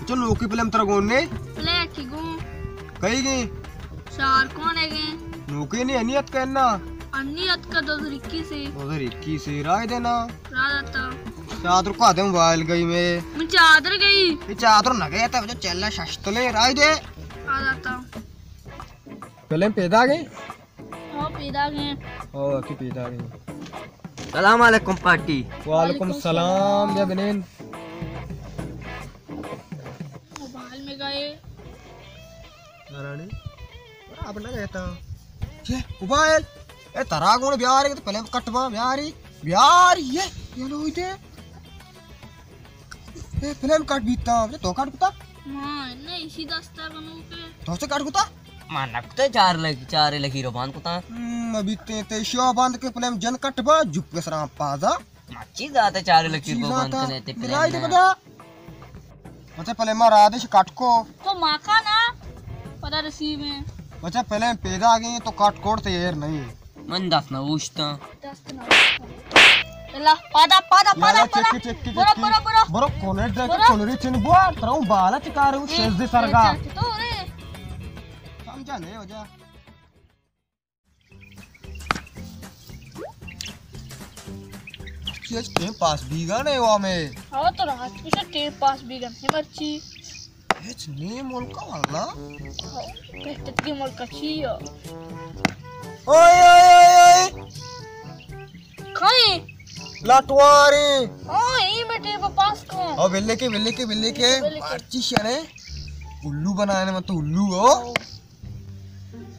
چو نوکی پلم ترا گون نے؟ پلے کی گون؟ کئی گی؟ شار کون ہے گی؟ نوکی نے انی اتکا نا؟ انی اتکا دو ہزار اکیس سے۔ دو ہزار اکیس سے، رائے دینا۔ رائے دیتا۔ چادر کو آدم وائل گئی میں۔ من چادر گئی۔ یہ چادر نہ گیا تھا، مجھے چلا ششتلے، رائے دے۔ رائے دیتا۔ پلم پیدا گئی؟ ہاں، پیدا گئے۔ او، کی پیدا گئے۔ سلام علیکم پارٹی۔ وعلیکم السلام۔ بیا بنین۔ موبائل میں گئے۔ نارانی۔ آپ نہ گئے تا۔ یہ موبائل۔ اے ترا گون بیاری تو پلم کٹ با بیاری۔ بیاری یہ۔ یہ لو دے۔ اے پلم کٹ بیتا۔ تو کٹ کتا؟ ہاں، نہیں، اسی دستا کنو کے۔ تو سے کٹ کتا؟ ما نکتے چار لگی، چار لگی رو باند کتا۔ ہم، ابھی تے، تے شو باند کے پلم جن کٹ با، جپ کے سرا پازا۔ مچی ذات چار لگی رو باند کنے تے پلم۔ مچے پلم ما رادش کٹ کو۔ تو ما کا نا، پدا رسی میں۔ مچے پلم پیدا گئی تو کٹ کوڑ تے ایر نہیں۔ من دست نہ اوشتاں۔ دست نہ اوشتاں۔ اللہ، پادا، پادا، پادا، پادا۔ چکی، چکی، برو، چکی۔ برو، برو۔ برو، کونیٹ دے کے برو۔ کونری چن بوار، ترا اون بالا چکارے، اون اے، شیز دے سرگا۔ اے، چکی تو رے۔ سمجھا نہیں ہو جا۔ چیز ٹیم پاس بیگا نہیں ہوا میں۔ ہاں، تو رات کو سے ٹیم پاس بیگا نہیں مرچی۔ ہچ نی ملک واللہ۔ بیٹت کی ملک چی ہے؟ اوئے، اوئے، اوئے، اوئے۔ کھائیں؟ لٹوارے۔ ہاں، ای بیٹے پہ پاس کو۔ او بلے کے، بلے کے، بلے کے۔ بلے کے۔ مرچی شنے۔ الو بنانے میں تو الو ہو۔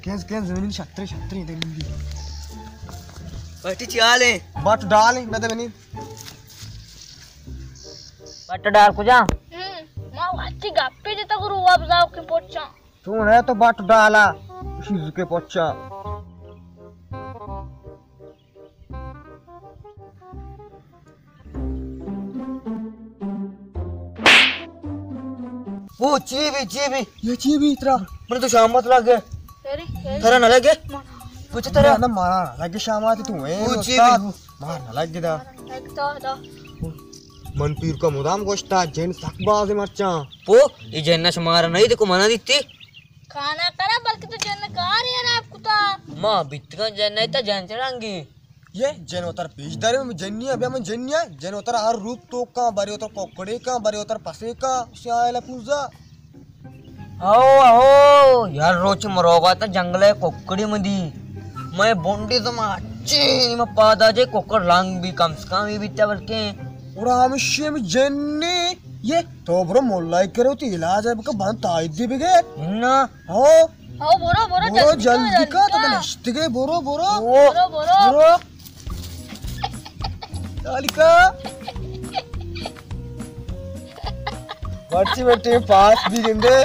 کینز، کینز، زمین شترے، شترے، دے مندی۔ بیٹی چی حال ہے؟ بٹ ڈال ہے، نہ دے بنی۔ بٹ ڈال کجا؟ ہم، ما واچی گپے جتا گرو ابزاو کے پوچا۔ تو نے تو بٹ ڈالا، شیز کے پوچا۔ او چی بی، چی بی؟ یہ چی بی ترا؟ من تو شامت لگے۔ ارے، ارے۔ ترا نہ لگے؟ من۔ کچھ ترا؟ نہ، مارا نہ لگے شامت تو ہے، او چی استاد۔ بی؟ مار نہ لگے دا۔ لگتا دا۔ من پیر کا مدام گوشتا، جن سک باز مرچاں۔ پو، یہ جن شمارا نہیں دیکھو منا دیتی۔ کھانا کرا، بلکہ تو جن کار یار آپ کتا۔ ما بیتگاں جن نہیں تا جن چڑھانگی۔ یہ جن وتر پیش دارے، میں جنیا، بیا من جنیا، جن وتر ہر روپ تو کا، بری وتر کوکڑے کا، بری وتر پسے کا، اسی آئے لپوزا۔ او، او، یار روچ مروگا تا جنگلے کوکڑی مدی۔ میں بونڈی زما اچھی، میں پادا جے کوکڑ لانگ بھی کم سے کم ہی بیتا بلکہ۔ اور ہمشی میں جنی، یہ تو برو مولا کرو تی علاج ہے بکا بند تائید دی بگے۔ نا۔ ہو۔ ہو، برو، برو، برو، جلدی جلدی کر، کر، تو جلدی کر۔ نشتگے، برو، برو۔ او۔ برو، برو۔ برو۔ دالکا۔ مرچی میں ٹیم پاس بھی گندے۔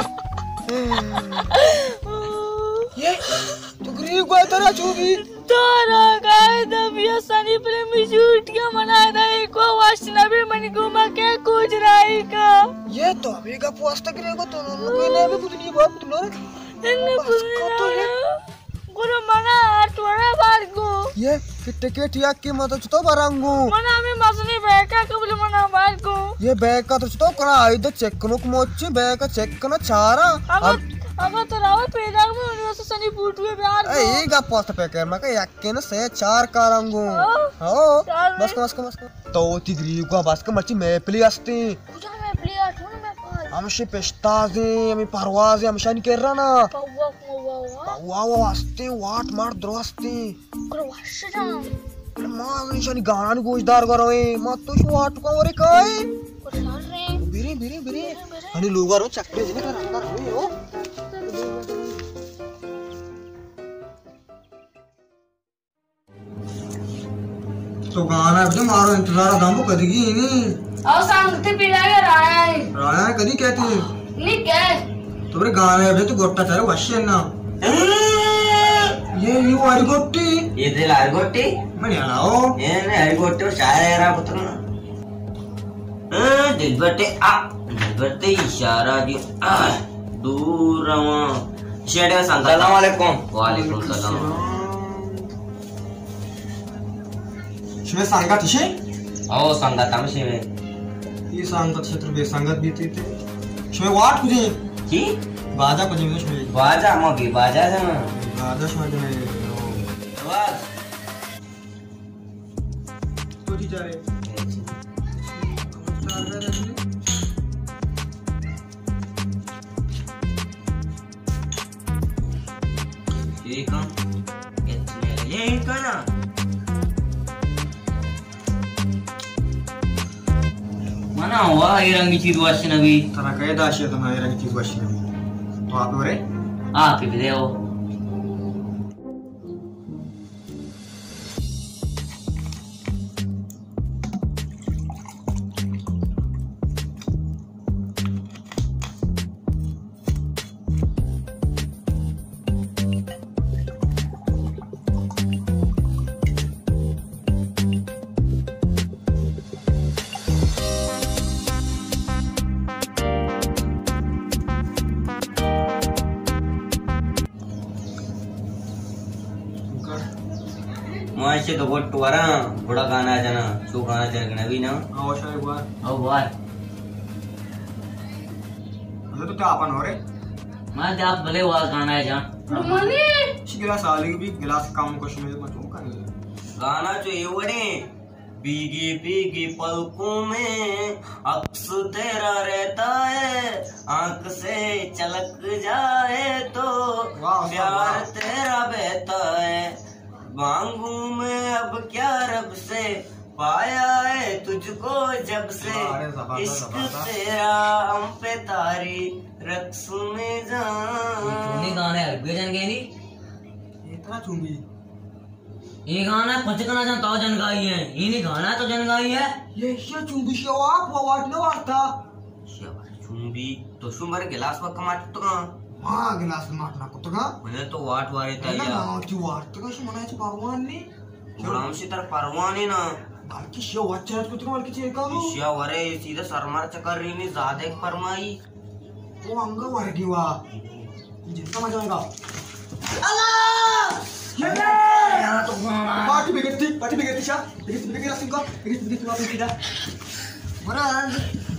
یہ، تو گریب گوا ترا چو بھی۔ دارا گائے دبیا سنی پر میں جھوٹ کیا منا دا، ایک واش نبی منی گوما کے کچھ رائی کا۔ یہ تو ابھی کا پوستا گریب گوا تو لوگ نے بھی کچھ نہیں بات تو لوگ۔ ان بس کو تو یہ۔ گرو منا آٹھ وڑا بار گو۔ یہ کہ ٹکٹ یا قیمت تو برنگو۔ منا میں مزنی بیکا قبل منا بار گو۔ یہ بیکا تو تو کنا آئی دے چیک کنو کموچی بیکا چیک کنا چارا۔ اگر، اگر تو راوی پیدا میں انہوں سے سنی بوٹوے بیار گو۔ اے، یہ گا پوست پہ کر مکا یک کن سے چار کارنگو۔ ہاں۔ ہاں۔ چار بس میں۔ کم، بس کم، بس کم۔ تو تی گریب کو بس کم مرچی میں پلی ہستی۔ کجا میں پلی آٹھ میں پال۔ ہمشی پشتازیں، ہمیں پروازیں، ہمشانی کر رہا نا۔ پوا، پوا، پوا۔ پوا، وہ ہستے، واٹ مار درو ہستے۔ کرو وش جان۔ ما نشانی گانا نی گوش دار گرویں، ما تو شو واٹ کو ورے کائے۔ کرو سر رے۔ بیرے، بیرے، بیرے۔ بیرے، بیرے۔ ہنی لوگا رو چکرے جنے کر رنگا رو۔ تو گانا بجا، مارو انتظار دامو کدی کی نی۔ او سنگتے پیڑا یا رایا ہے۔ رایا ہے کدی کہتے؟ نی کہے۔ تو برے گانا بجا تو گوٹا چارے وشی نا۔ یہ، یہ واری گوٹی۔ یہ دل آر گوٹی۔ من یالا ہو۔ یہ نے آر گوٹی اور شاعر ہے را پتر نا۔ ہاں، دلبر تے، آ، دلبر تے اشارہ دی، آ، دور رواں۔ شیٹے سنگت۔ السلام علیکم۔ وعلیکم السلام۔ شمے سنگت شے؟ او، سنگت ہم شے۔ یہ سنگت شتر بے سنگت بیتی تے۔ شمئے واٹ کجے؟ چی؟ باجا کجے شمئے؟ باجا، ما بے باجا جانا۔ باجا شما جانا۔ آواز۔ تو چی چارے؟ یہ کن؟ یہ کن؟ منا ہوا اے رنگی چیز وش نہ بی۔ ترا کئے داشی تما اے رنگی چیز وش نہ بی؟ تو آپ ورے؟ آپ ہی دے ہو۔ ما ایشی تو گٹ وراں، گڑا گانا جناں، چو گانا جنگ نبی نا۔ او شاہ گوار۔ او گوار۔ اچھا تو کیا اپن ہو رے؟ ما جا بلے وا گانا ہے جان۔ رومانی۔ شی گلاس آلگ بھی، گلاس کم کش میں مت ہوں کرے۔ گانا جو یہ وڑے، بھیگی بھیگی پلکوں میں عکس تیرا رہتا ہے، آنکھ سے چھلک جائے تو واہ، واہ، پیار واہ۔ تیرا بہتا ہے۔ مانگوں میں اب کیا رب سے، پایا ہے تجھ کو جب سے، واہ، ارے زبردست، عشق زبردست۔ تیرا ہم پہ تاری رقص میں جان۔ چونی گانے عربی جن گئے نی؟ یہ اتنا چونی۔ یہ گانا کچھ کنا جان تو جن گائی ہے، یہ نہیں گانا تو جن گائی ہے۔ یہ شو چونی شو آپ وہ واٹ نہ وارتا۔ شو چونی۔ تو شو مارے گلاس وا کماٹ کتگاں؟ ہاں، گلاس کماٹ نہ کتگاں۔ منے تو واٹ وارے تا نہ، یا۔ نہ، تو واٹ تگا شو منا چ پروان نی۔ گڑا ہمشی تر پروان نی نا۔ بلکہ شو واٹ چرت کتگاں، بلکہ چیر کانو۔ شیا ورے سیدھا سر مار چکر رینی زیادہ ایک پرمائی۔ او انگا ورگی وا۔ جن کا مزہ آئے گا۔ اللہ! یہ دے! پارٹی بگڑتی، پارٹی بگڑتی شا۔ بگڑتی، بگڑتی رسم کا۔ بگڑتی، بگڑتی واپس کیدا۔ مراد۔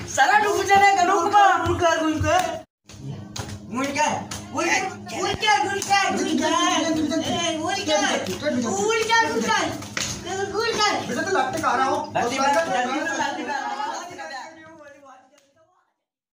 سارا ڈوب جانے گنوک با۔ گنوک با۔ گول کر، گول کر، گول کر، گول کر، گول کر۔ اے، گول کر، گول کر، گول کر، گول کر۔ بیٹا تو لٹک آ رہا ہو۔ لٹک، لٹک، لٹک۔